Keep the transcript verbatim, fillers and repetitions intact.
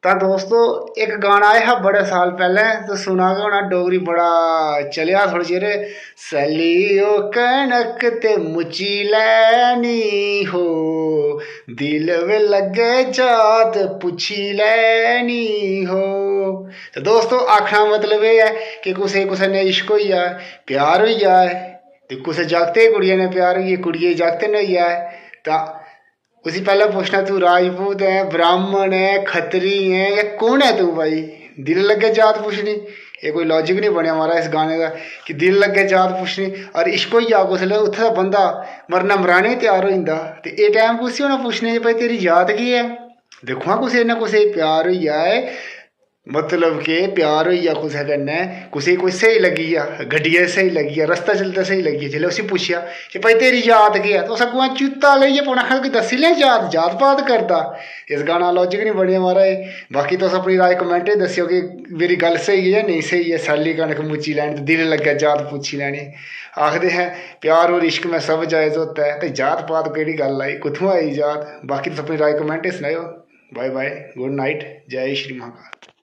तां दोस्तो, इक गाना आया हा बड़े साल पैह्लें, तुस सुना गै होना, डोगरी बड़ा चलेआ थोह्ड़े चिर। "सैल्ली ओ कनक ते मुच्ची लैनी हो, दिल वे लग्गे जात पुच्छी लैनी हो।" ते दोस्तो, आखना मतलब एह् ऐ कि कुसै, कुसै ने इश्क होई जाए, प्यार होई जाए, ते कुसै जागतै गी कुड़ियै ने प्यार होई जाए, कुड़ियै गी जागतै ने होई जाए, तां उसी पैह्लें पुच्छना, "तूं राजपूत ऐ, ब्राह्मण ऐ, खत्तरी ऐ, जां कु'न ऐ तूं भाई? दिल लग्गे जात पुच्छनी।" एह् कोई logic निं बनेआ महाराज इस गाने दा, कि दिल लग्गे जात पुच्छनी। और इश्क होई जा कुसलै, उत्थै ते बंदा मरना मराने गी त्यार होई जंदा। ते एह् टैम कुसी होना पुच्छने गी, "भाई, तेरी जात केह् ऐ?" दिक्खो हां, कुसै ने कुसै गी प्यार होई जाए, मतलब कि प्यार होई जा कुसै कन्नै, कुसै गी कोई स्हेई लग्गी जा, गड्डियै च स्हेई लग्गी जा, रस्ता चलदा स्हेई लग्गी जा, जिसलै उसी पुच्छेआ कि "भाई, तेरी जात केह् ऐ?" ते उस अग्गुआं चूता लेइयै पौना, आखना कि "दस्सी लै जात, जात पात करदा।" इस गाना logic निं बनेआ महाराज। बाकी तुस अपनी राय comment च दस्सेओ कि मेरी गल्ल स्हेई ऐ जां नेईं स्हेई ऐ। "सैल्ली कनक मुच्ची लैनी ते दिल लग्गै जात पुच्छी लैनी।" आखदे हैं, "प्यार और इश्क में सब जायज होता है", ते जात पात केह्ड़ी गल्ल आई, कुत्थुआं आई जात? बाकी तुस अपनी राय comment च सनाएओ। Bye bye, good night, जय श्री महाकाल।